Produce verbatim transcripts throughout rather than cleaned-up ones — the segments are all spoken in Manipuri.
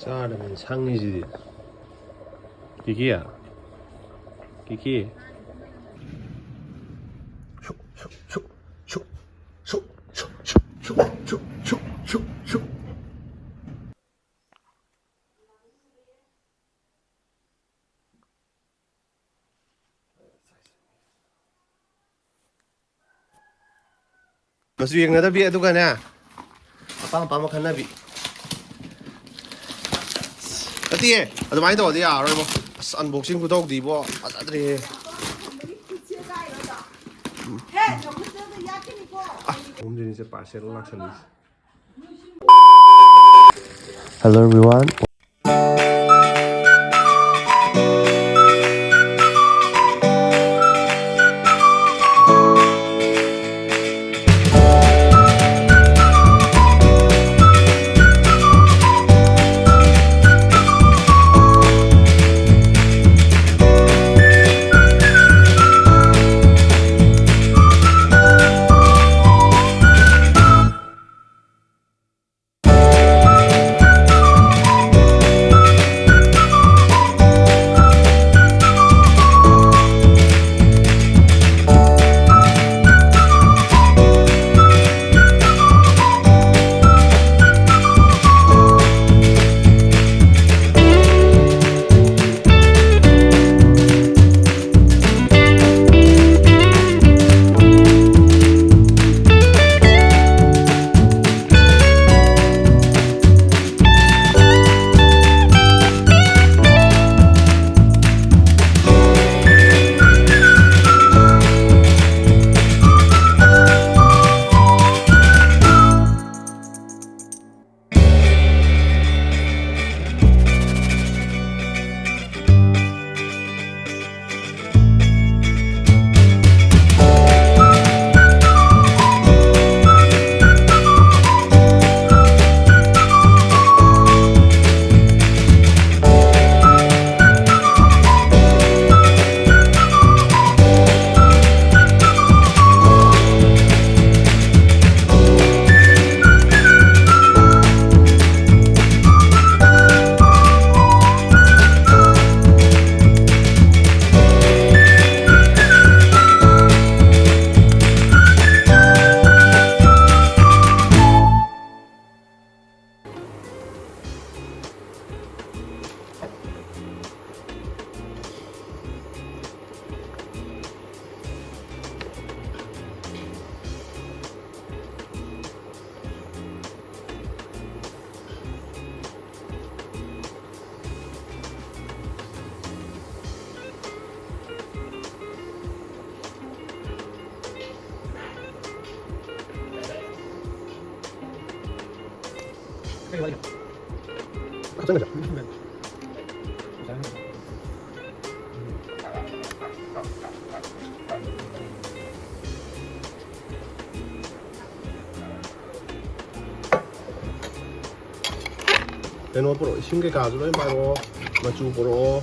ꯆꯥꯔꯗꯕꯅꯤ ꯁꯪꯉꯤꯁꯤꯗꯤ꯫ ꯀꯤꯀꯤ꯫ ꯀꯤꯀꯤ꯫ ꯁꯨꯛ, ꯁꯨꯛ, ꯁꯨꯛ, ꯁꯨꯛ, ꯁꯨꯛ, ꯁꯨꯛ꯫ ꯃꯆꯨ ꯌꯦꯡꯅꯗꯕꯤ, ꯑꯗꯨꯒꯅꯦ, ꯑꯄꯥꯝ ꯑꯄꯥꯝꯕ ꯈꯟꯅꯕꯤ꯫ ꯅꯠꯇꯤꯌꯦ, ꯑꯗꯨꯃꯥꯏꯅ ꯇꯧꯔꯗꯤ ꯌꯥꯔꯔꯣꯏꯕꯣ꯫ ꯑꯁ, unboxing ꯈꯨꯇꯧꯗꯤꯕꯣ, ꯐꯖꯗ꯭ꯔꯦꯍꯦ꯫ ꯑ, ꯍꯣꯝ ꯖꯤꯅꯤꯁꯦ parcel ꯂꯥꯛꯁꯜꯂꯤꯁꯦ꯫ Hello everyone. ꯀꯩꯅꯣ ꯄꯨꯔꯛꯑꯣ, ꯏꯁꯤꯡ ꯀꯩꯀꯥꯁꯨ ꯂꯣꯏ ꯄꯥꯏꯔꯛꯑꯣ, ꯃꯆꯨ ꯄꯨꯔꯛꯑꯣ꯫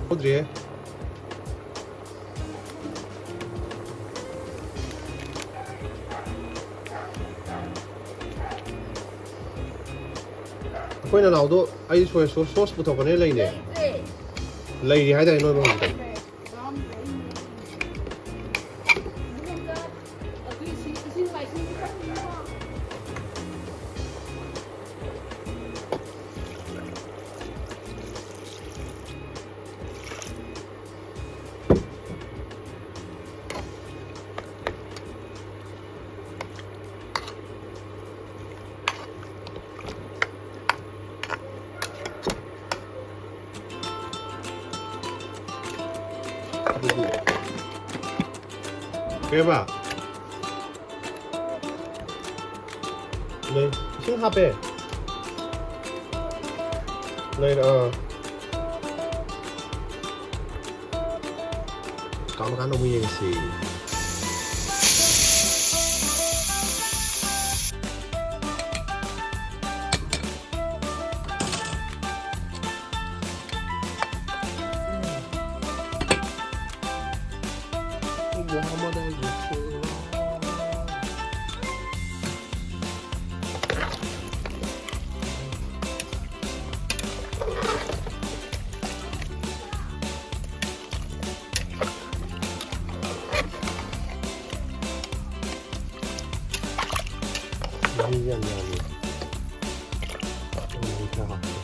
ꯍꯧꯗ꯭ꯔꯤꯌꯦ꯫ ꯑꯩꯈꯣꯏ ꯅꯅꯥꯎꯗꯣ ꯑꯩ ꯁꯣꯏ ꯁꯣ-, ꯁꯣꯁ ꯄꯨꯊꯣꯛꯀꯅꯦ ꯂꯩꯅꯦ꯫ ꯂꯩꯔꯤ ꯍꯥꯏꯗꯥꯏ ꯅꯣꯏ ꯍꯧꯖꯤꯛ? ꯑꯗꯨꯗꯤ ꯀꯩꯕ? ꯂꯩ꯫ ꯏꯁꯤꯡ ꯍꯥꯞꯄꯦ꯫ ꯂꯩꯔ-, ꯑꯥ꯫ ꯀꯥꯝꯃꯀꯥꯟꯗ ꯑꯃꯨꯛ ꯌꯦꯡꯁꯤ꯫ ꯃꯍꯤ ꯌꯥꯝ ꯌꯥꯝꯃꯤ꯫ ꯃꯍꯤ ꯈꯔ ꯍꯥꯞꯀꯦ꯫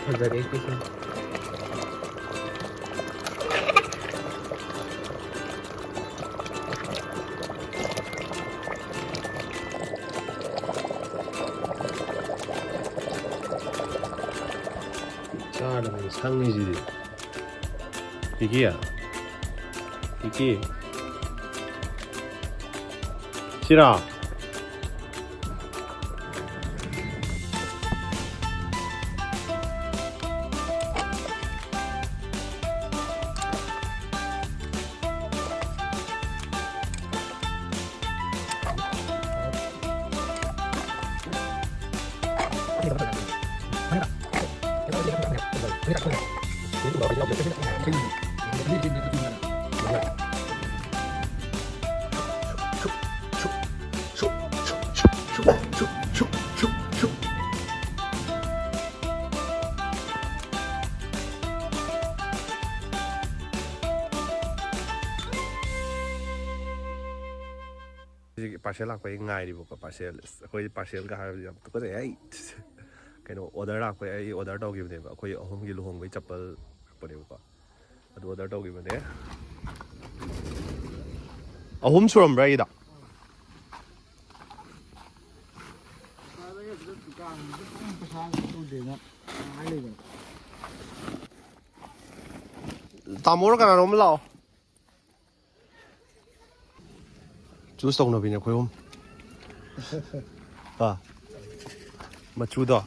ꯐꯖꯔꯦ ꯁꯤꯁꯦ꯫ ꯆꯥꯅꯕ ꯁꯪꯉꯤꯁꯤꯗꯤ꯫ ꯄꯤꯀꯤ? ꯄꯤꯀꯤ? ꯁꯤꯔꯥ? ꯄꯥꯔꯁꯦꯜ ꯂꯥꯛꯄꯒꯤ ꯉꯥꯏꯔꯤꯕꯀꯣ꯫ ꯄꯥꯔꯁꯦꯜ ꯑꯁ, ꯑꯩꯈꯣꯏꯗꯤ ꯄꯥꯔꯁꯦꯜꯒ ꯍꯥꯏꯕꯗꯤ ꯌꯥꯝ ꯇꯨꯀꯠꯆꯩ꯫ ꯑꯩ ꯀꯩꯅꯣ, ꯑꯣꯔꯗꯔ ꯂꯥꯛꯄꯩ, ꯑꯩ ꯑꯣꯔꯗꯔ ꯇꯧꯈꯤꯕꯅꯦꯕ, ꯑꯩꯈꯣꯏ ꯑꯍꯨꯝꯒꯤ ꯂꯨꯍꯣꯡꯕꯒꯤ ꯆꯄꯜ ꯂꯥꯛꯄꯅꯦꯕꯀꯣ꯫ ꯑꯗꯨ ꯑꯣꯔꯗꯔ ꯇꯧꯈꯤꯕꯅꯦ꯫ ꯑꯍꯨꯝ ꯁꯨꯔꯝꯕ꯭ꯔꯥ ꯑꯩꯒꯤꯗꯣ? ꯇꯥꯃꯣꯔ ꯀꯅꯥꯅꯣꯝ ꯂꯥꯛꯑꯣ꯫ ꯆꯨꯁ ꯇꯧꯅꯕꯤꯅꯦ ꯑꯩꯈꯣꯏ ꯑꯍꯨꯝ꯫ ꯑꯥ, ꯃꯆꯨꯗꯣ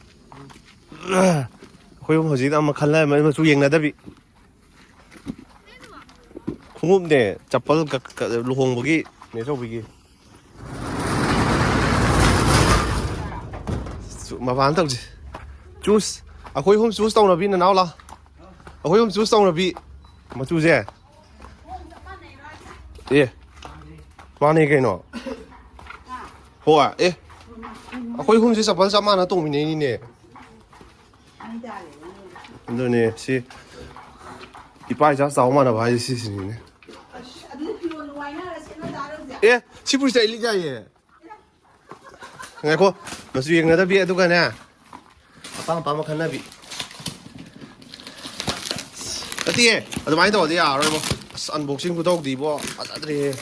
ꯑꯩꯈꯣꯏ ꯑꯍꯨꯝ ꯍꯧꯖꯤꯛ ꯑꯃ ꯈꯜꯂꯦ, ꯃꯆꯨ ꯌꯦꯡꯅꯗꯕꯤ꯫ ꯈꯣꯡꯎꯞꯅꯦ, ꯆꯄꯜ ꯀ-, ꯀ-, ꯂꯨꯍꯣꯡꯕꯒꯤ ꯅꯦꯆꯧꯕꯤꯒꯤ꯫ ꯃꯄꯥꯟ ꯇꯧꯁꯤ꯫ ꯆꯨꯁ꯫ ꯑꯩꯈꯣꯏ ꯑꯍꯨꯝ ꯆꯨꯁ ꯇꯧꯅꯕꯤ, ꯅꯅꯥꯎ ꯂꯥ꯫ ꯑꯩꯈꯣꯏ ꯑꯍꯨꯝ ꯆꯨꯁ ꯇꯧꯅꯕꯤ꯫ ꯃꯆꯨꯁꯦ꯫ ꯑꯦ꯫ ꯃꯥꯅꯦ ꯀꯩꯅꯣ꯫ ꯍꯣꯏ꯫ ꯑꯦ꯫ ꯑꯩꯈꯣꯏ ꯑꯍꯨꯝꯁꯦ ꯆꯄꯜ ꯆꯞ ꯃꯥꯟꯅ ꯇꯣꯡꯃꯤꯟꯅꯩꯅꯤꯅꯦ꯫ ꯑꯗꯨꯅꯦ ꯁꯤ ꯏꯄꯥ ꯏꯆꯥ ꯆꯥꯎ ꯃꯥꯟꯅꯕ ꯍꯥꯏꯁꯦ ꯁꯤꯁꯤꯅꯤꯅꯦ꯫ ꯑꯦ, ꯁꯤ ꯐꯨꯔꯤꯠꯁꯦ ꯑꯩ ꯂꯤꯠ ꯌꯥꯏꯌꯦ꯫ ꯉꯥꯏꯈꯣ, ꯃꯆꯨ ꯌꯦꯡꯅꯗꯕꯤ, ꯑꯗꯨꯒꯅꯦ ꯑꯄꯥꯝ ꯑꯄꯥꯝꯕ ꯈꯟꯅꯕꯤ꯫ ꯅꯠꯇꯤꯌꯦ, ꯑꯗꯨꯃꯥꯏꯅ ꯇꯧꯔꯗꯤ ꯌꯥꯔꯔꯣꯏꯕꯣ꯫ ꯑꯁ, unboxing ꯈꯨꯇꯧꯗꯤꯕꯣ, ꯐꯖꯗ꯭ꯔꯦꯍꯦ꯫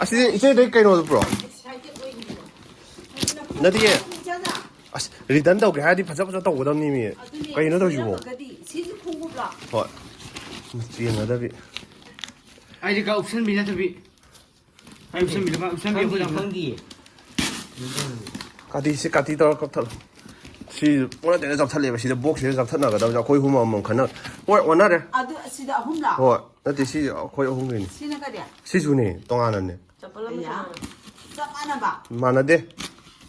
ꯑꯁꯤꯗꯤ ꯏꯆꯦꯗꯩ ꯀꯩꯅꯣꯗꯨ ꯄꯨꯔꯛꯑꯣ꯫ ꯅꯠꯇꯤꯌꯦ꯫ ꯑꯁ, return ꯇꯧꯒꯦ ꯍꯥꯏꯔꯗꯤ ꯐꯖ ꯐꯖ ꯇꯧꯒꯗꯕꯅꯤ ꯃꯤ꯫ ꯀꯩꯅꯣ ꯇꯧꯔꯤꯁꯤꯕꯣ? ꯍꯣꯏ꯫ ꯌꯦꯡꯅꯗꯕꯤ꯫ ꯑꯩꯗꯤ ꯀ-, ꯎꯞꯁꯟꯕꯤ ꯅꯠꯇꯕꯤ꯫ ꯑꯩ ꯎꯞꯁꯟꯕꯤꯗ ꯃꯥ ꯎꯞꯁꯟꯕꯤ ꯑꯩꯈꯣꯏ ꯂꯥꯛꯄ꯫ ꯈꯪꯗꯤꯌꯦ꯫ ꯀꯥꯇꯤ, ꯁꯤ ꯀꯥꯇꯤ ꯇꯧꯔ ꯀꯛꯊꯠꯂꯣ꯫ ꯁꯤ ꯑꯣꯟꯅ ꯇꯩꯅ ꯆꯞꯊꯠꯂꯦꯕ꯫ ꯁꯤꯗ box ꯁꯤꯗ ꯆꯞꯊꯠꯅꯒꯗꯕꯁꯦ ꯑꯩꯈꯣꯏ ꯑꯍꯨꯝ ꯑꯃꯃꯝ ꯈꯟꯅ-, ꯍꯣꯏ, ꯑꯣꯟꯅꯔꯦ꯫ ꯑꯗꯨ ꯁꯤꯗ ꯑꯍꯨꯝꯂꯥ? ꯍꯣꯏ꯫ ꯅꯠꯇꯦ, ꯁꯤ ꯑꯩꯈꯣꯏ ꯑꯍꯨꯝꯒꯤꯅꯤ꯫ ꯁꯤꯅ ꯀꯔꯤ? ꯁꯤꯁꯨꯅꯦ, ꯇꯣꯉꯥꯟꯅꯅꯦ꯫ ꯆꯄꯜ ꯑꯃ ꯑꯌꯥ꯫ ꯇꯣꯉꯥꯟꯅ꯫ ꯆꯞ ꯃꯥꯟꯅꯕ? ꯃꯥꯟꯅꯗꯦ꯫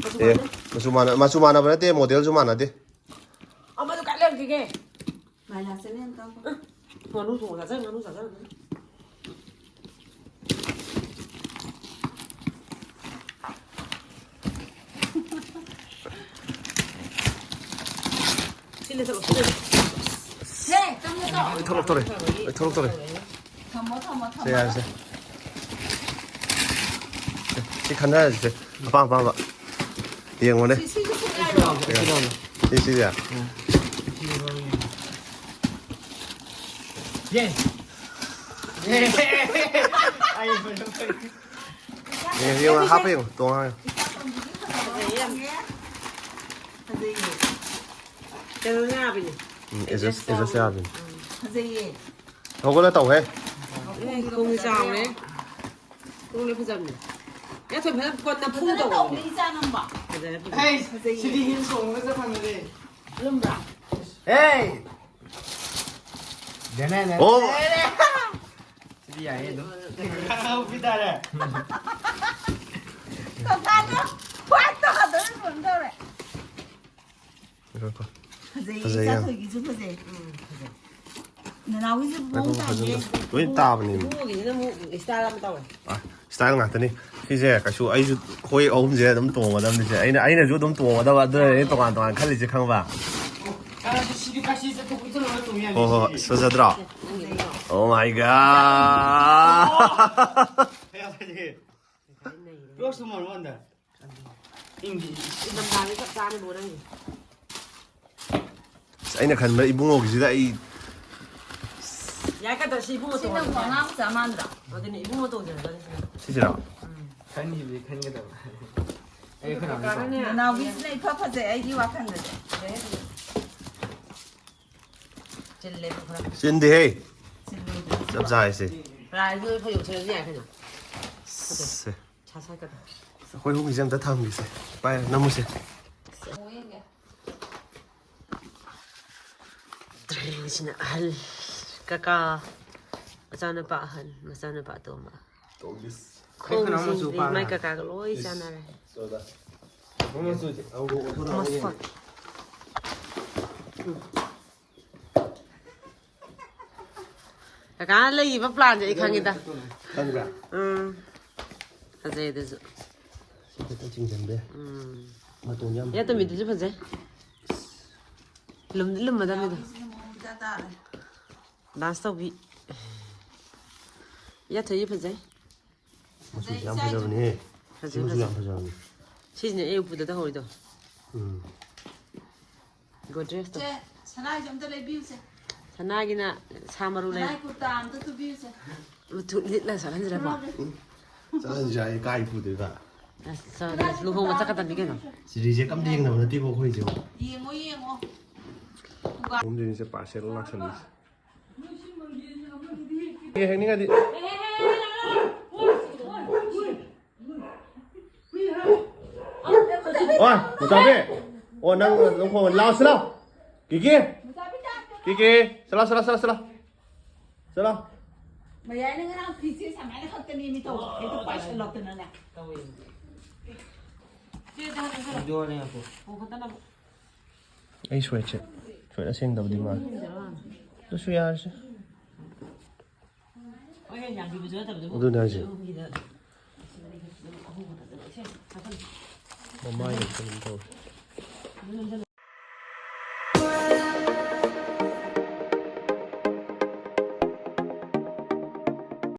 ꯃꯆꯨ ꯑꯦ, ꯃꯥꯟꯅꯗꯦ? ꯃꯆꯨ ꯃꯥꯟꯅ-, ꯃꯆꯨ ꯃꯥꯟꯅꯕ ꯅꯠꯇꯦ, model ꯁꯨ ꯃꯥꯟꯅꯗꯦ꯫ ꯑꯃꯗꯣ ꯀꯥꯏ ꯂꯩꯔꯝꯈꯤꯒꯦ? ꯃꯥꯏ ꯂꯥꯛꯆꯅꯤ ꯑꯝꯇ꯫ ꯎꯝ, ꯉꯥꯅꯨ ꯊꯣꯡꯕ ꯆꯥꯖꯔ, ꯉꯥꯅꯨ ꯆꯥꯖꯔ꯫ ꯁꯤ ꯂꯩꯊꯣꯛ, ꯁꯤ ꯂꯩꯊꯣꯛ꯫ ꯍꯦ, ꯆꯪꯉꯦ ꯇꯧ꯫ ꯑꯩ ꯊꯣꯛꯂꯛꯇꯣꯔꯦ꯫ ꯑꯩ ꯊꯣꯛꯂꯛꯇꯣꯔꯦ꯫ ꯊꯝꯃꯣ, ꯊꯝꯃꯣ, ꯊꯝꯃꯣ꯫ ꯁꯦ, ꯌꯥꯔꯦ, ꯁꯦ꯫ ꯁꯤ ꯈꯟꯅꯔꯁꯤ, ꯁꯦ꯫ ꯑꯄꯥꯝ ꯑꯄꯥꯝꯕ꯫ ꯌꯦꯡꯉꯣꯅꯦ꯫ ꯁꯤ, ꯁꯤꯁꯨ ꯁꯦꯠ ꯌꯥꯏꯔꯣ? ꯁꯤ, ꯁꯤꯁꯦ꯫ ꯌꯦ꯫ ꯌꯦꯡꯉꯣ, ꯌꯦꯡꯉꯣ, ꯍꯥꯞꯄ ꯌꯦꯡꯉꯣ, ꯇꯣꯡꯉꯒ꯫ ꯐꯖꯩꯌꯦ ꯌꯥꯝ꯫ ꯐꯖꯩꯌꯦ꯫ ꯀꯩꯅꯣꯅ ꯌꯥꯕꯤꯅꯦ꯫ ꯎꯝ, ꯑꯦꯖꯁ, ꯑꯦꯖꯁ ꯌꯥꯕꯤꯅꯦ꯫ ꯐꯖꯩꯌꯦ꯫ ꯍꯧꯒꯠꯂ ꯇꯧꯍꯦ꯫ ꯈꯣꯡꯁꯦ ꯆꯥꯎꯔꯦ꯫ ꯈꯣꯡꯅ ꯐꯖꯕꯅꯦ꯫ ꯌꯥ, ꯊꯣꯏ ꯐꯖꯅ ꯀꯣꯟꯅ ꯐꯨ ꯐꯖꯅ ꯇꯧꯕꯅꯦ꯫ ꯇꯧꯕꯅꯦ, ꯏꯆꯥ ꯅꯝꯕ꯫ ꯐꯖꯔꯦ, ꯐꯖꯔꯦ꯫ ꯍꯩ, ꯐꯖꯩꯌꯦ꯫ ꯁꯤꯗꯤ ꯍꯤꯜ ꯇꯣꯡꯉꯒ ꯆꯞ ꯃꯥꯟꯅꯔꯦ꯫ ꯂꯨꯝꯕ꯭ꯔꯥ? ꯍꯦ! ꯗꯦꯅꯦꯅꯦ꯫ ꯑꯣ! ꯁꯤꯗꯤ ꯌꯥꯏꯌꯦ ꯑꯗꯨꯝ꯫ ꯉꯥꯎꯕꯤ ꯇꯥꯔꯦ꯫ ꯀꯀꯥꯗꯣ ꯈ꯭ꯋꯥꯏ ꯇꯥꯗꯣꯏ ꯐꯤꯕꯝ ꯇꯧꯔꯦ꯫ ꯉꯥꯏꯈꯣ꯫ ꯐꯖꯩꯌꯦ, ꯐꯖꯩ ꯌꯥꯝ꯫ ꯏꯆꯥꯊꯣꯏꯒꯤꯁꯨ ꯐꯖꯩ꯫ ꯎꯝ, ꯐꯖꯩ꯫ ꯅꯅꯥꯎꯒꯤꯁꯨ ꯃꯑꯣꯡ ꯉꯥꯏꯈꯣ, ꯐꯖꯅ ꯇꯥꯏꯌꯦ꯫ ꯂꯣꯏ ꯇꯥꯕꯅꯦ꯫ ꯏꯕꯨꯡꯉꯣꯒꯤꯁꯤꯅ ꯑꯃꯨꯛ style ꯑꯃ ꯇꯧꯋꯦ꯫ ꯑ, style ꯉꯥꯛꯇꯅꯤ꯫ ꯁꯤꯁꯦ ꯀꯩꯁꯨ ꯑꯩꯁꯨ, ꯑꯩꯈꯣꯏ ꯑꯍꯨꯝꯁꯦ ꯑꯗꯨꯝ ꯇꯣꯡꯒꯗꯕꯅꯤꯁꯦ꯫ ꯑꯩꯅ, ꯑꯩꯅꯁꯨ ꯑꯗꯨꯝ ꯇꯣꯡꯒꯗꯕ, ꯑꯗꯨꯅꯅꯦ ꯑꯩꯅ ꯇꯣꯉꯥꯟ ꯇꯣꯉꯥꯟ ꯈꯜꯂꯤꯁꯦ, ꯈꯪꯕ? ꯑ, ꯑꯗꯨ ꯁꯤꯗꯤ ꯀꯥꯁꯤ ꯆꯠꯊꯣꯛ ꯈꯣꯠꯆꯜꯂꯒ ꯇꯣꯡ ꯌꯥꯅꯤ, ꯍꯣꯏ, ꯍꯣꯏ, ꯁꯤꯗꯤ꯫ ꯐꯖꯗ꯭ꯔꯣ? ꯅꯪꯒꯤꯗꯤ ꯇꯧ꯫ Oh my God! ꯐꯖꯗꯦ꯫ ꯉꯁꯥꯏ ꯅꯩꯔꯦ꯫ Crocs ꯇꯣ ꯃꯔꯣꯟ ꯑꯃꯗ꯫ ꯏꯪꯗꯤ꯫ ꯏꯪꯊꯝꯊꯥꯗꯤ ꯆꯞ ꯆꯥꯔꯦ ꯕꯣ ꯅꯪꯒꯤ꯫ ꯑꯩꯅ ꯈꯟꯕ ꯏꯕꯨꯡꯉꯣꯒꯤꯁꯤꯗ ꯑꯩ ꯌꯥꯏ ꯀꯗ꯭ꯔ ꯁꯤ ꯏꯕꯨꯡꯉꯣ ꯁꯤꯅꯕꯨ ꯇꯣꯡꯉꯁꯦ꯫ ꯑꯉꯥꯡ ꯃꯆꯥ ꯃꯥꯟꯗ꯭ꯔꯥ? ꯑꯗꯨꯅꯦ ꯏꯕꯨꯡꯉꯣ ꯇꯣꯡꯖꯔꯖꯅꯤ ꯁꯤꯅ꯫ ꯁꯤꯁꯤꯔꯣ? ꯈꯟꯈꯤꯕꯗꯤ ꯈꯟꯒꯗꯕ꯫ ꯑꯩ ꯑꯩꯈꯣꯏ ꯅꯥꯎꯒꯤ ꯇꯣꯡꯉꯦ꯫ ꯀꯥꯔꯅꯦ꯫ ꯅꯅꯥꯎꯒꯤꯁꯤꯅ ꯏꯐ ꯐꯖꯩ ꯑꯩꯒꯤ ꯋꯥꯈꯜꯗꯗꯤ꯫ ꯆꯤꯜꯂꯦꯕ ꯈꯔ꯫ ꯆꯤꯟꯗꯦꯍꯦ꯫ ꯆꯤꯜꯂꯣꯏꯗ꯭ꯔꯥ? ꯆꯞ ꯆꯥꯏꯁꯦ꯫ ꯔꯥꯏꯁꯨ ꯐꯩꯖꯣꯝ ꯁꯦꯠꯂꯁꯨ ꯌꯥꯏ ꯀꯩꯅꯣ꯫ ꯁꯦ꯫ ꯁꯥ ꯁꯥꯏ ꯀꯗ꯭ꯔ꯫ ꯑꯩꯈꯣꯏ ꯑꯍꯨꯝꯒꯤꯁꯦ ꯑꯝꯇ ꯊꯝꯈꯤꯁꯦ꯫ ꯄꯥꯏ ꯅꯝꯃꯨꯁꯦ꯫ ꯑꯃꯨꯛ ꯌꯦꯡꯒꯦ꯫ ꯁꯤꯅ ꯑꯍꯜ ꯀꯀꯥ ꯃꯆꯥꯅꯨꯄꯥ ꯑꯍꯟ ꯃꯆꯥꯅꯨꯄꯥ ꯑꯇꯣꯝꯕ꯫ ꯑꯩꯈꯣꯏ ꯅꯥꯎ ꯃꯆꯨ ꯈꯣꯡꯁꯤꯡꯁꯤ ꯄꯥꯝꯃꯦ꯫ ꯃꯥꯏ ꯀꯀꯥꯒ ꯂꯣꯏ ꯆꯥꯟꯅꯔꯦ꯫ ꯅꯥꯎ ꯃꯆꯨꯁꯦ꯫ ꯃꯁꯛ꯫ ꯀꯀꯥꯅ ꯂꯩꯈꯤꯕ ꯄ꯭ꯂꯥꯟꯁꯦ ꯑꯩ ꯈꯪꯉꯤꯗ꯫ ꯈꯪꯕ꯭ꯔꯥ? ꯎꯝ꯫ ꯐꯖꯩ ꯑꯗꯨꯁꯨ꯫ ꯁꯤ ꯈꯛꯇ ꯆꯤꯡꯁꯤꯟꯕ ꯌꯥꯏ꯫ ꯎꯝ꯫ ꯃꯇꯣꯟ ꯌꯥꯝ ꯌꯥꯇꯨꯝꯕꯤꯗꯨꯁꯨ ꯐꯖꯩ꯫ ꯂꯨꯝꯗꯤ ꯂꯨꯝꯃꯗꯕꯅꯤꯗꯣ꯫ ꯁꯤꯅ ꯃꯑꯣꯡ ꯏꯇꯥ ꯇꯥꯔꯦ꯫ ꯗꯥꯟꯁ ꯇꯧꯕꯤ꯫ ꯌꯥꯊꯣꯏꯁꯨ ꯐꯖꯩ꯫ ꯃꯆꯨꯁꯨ ꯌꯥꯝ ꯐꯖꯕꯅꯦꯍꯦ꯫ ꯁꯤ ꯐꯖꯩ, ꯃꯆꯨ ꯌꯥꯝ ꯐꯖꯩ꯫ ꯐꯖꯕꯅꯤ꯫ ꯁꯤꯁꯤꯅꯦ ꯑꯩ ꯎꯄꯨꯗ ꯇꯧꯍꯧꯔꯤꯗꯣ꯫ ꯎꯝ꯫ ꯒꯣꯗ꯭ꯔꯦꯖꯇꯣ꯫ ꯁꯦ, ꯁꯅꯥꯁꯨ ꯑꯝꯇ ꯂꯩꯕꯤꯌꯨꯁꯦ꯫ ꯁꯅꯥꯒꯤꯅ ꯁꯥ ꯃꯔꯨ ꯂꯩ꯫ ꯁꯅꯥꯒꯤ ꯀꯨꯔꯇꯥ ꯑꯝꯇ ꯇꯨꯕꯤꯌꯨꯁꯦ꯫ ꯃꯊꯨ ꯂꯤꯠꯂ ꯆꯠꯍꯟꯁꯤꯔꯀꯣ? ꯆꯠꯍꯟꯁꯦ ꯍꯥꯏ ꯀꯥꯏ ꯄꯨꯗꯣꯏꯕ? ꯑꯁ, ꯆꯠꯂꯁꯤ꯫ ꯂꯨꯍꯣꯡꯕ ꯆꯠꯀꯗꯕꯅꯤ ꯀꯩꯅꯣ꯫ ꯁꯤꯔꯤꯁꯦ ꯀꯝꯇ ꯌꯦꯡꯅꯕ ꯅꯠꯇꯦꯕ ꯑꯩꯈꯣꯏꯁꯦ꯫ ꯌꯦꯡꯉꯣ, ꯌꯦꯡꯉꯣ꯫ ꯍꯣꯝꯗꯣꯏꯅꯤꯁꯦ ꯄꯥꯔꯁꯦꯜ ꯂꯥꯛꯁꯜꯂꯤꯁꯦ꯫ ꯑꯦ, ꯍꯦꯛꯅꯤꯡꯉꯗꯤ꯫ ꯑꯣ, ꯃꯨꯇꯥꯕꯤ꯫ ꯑꯣ, ꯅꯪ ꯑꯗꯨꯝ ꯈꯣꯡ ꯂꯥꯛꯑꯣ, ꯁꯤ ꯂꯥꯛꯑꯣ꯫ ꯀꯤꯀꯤ꯫ ꯀꯤꯀꯤ꯫ ꯆꯠꯂꯣ, ꯆꯠꯂꯣ, ꯆꯠꯂꯣ, ꯆꯠꯂꯣ꯫ ꯆꯠꯂꯣ꯫ ꯃꯌꯥꯏꯅ ꯉꯔꯥꯡ ꯐꯤꯁꯦ ꯁꯨꯃꯥꯏꯅ ꯈꯛꯇꯅꯦ ꯃꯤ ꯇꯧꯕ꯫ ꯍꯦꯛꯇ ꯄꯥꯏꯁꯜꯂꯛꯇꯅꯅꯦ꯫ ꯌꯣꯔꯅꯦ ꯑꯄꯨ꯫ ꯑꯩ ꯁ꯭ꯋꯦꯠꯁꯦ꯫ ꯁ꯭ꯋꯦꯠ ꯑꯁꯦꯡꯗꯕꯗꯤ ꯃꯥꯜꯂꯦ꯫ ꯑꯗꯨꯁꯨ ꯌꯥꯔꯁꯦ꯫ ꯑꯗꯨꯅꯦ ꯍꯥꯏꯁꯦ꯫ ꯃꯃꯥꯏꯗ ꯀꯩꯅꯣꯝ ꯇꯧꯔꯦ꯫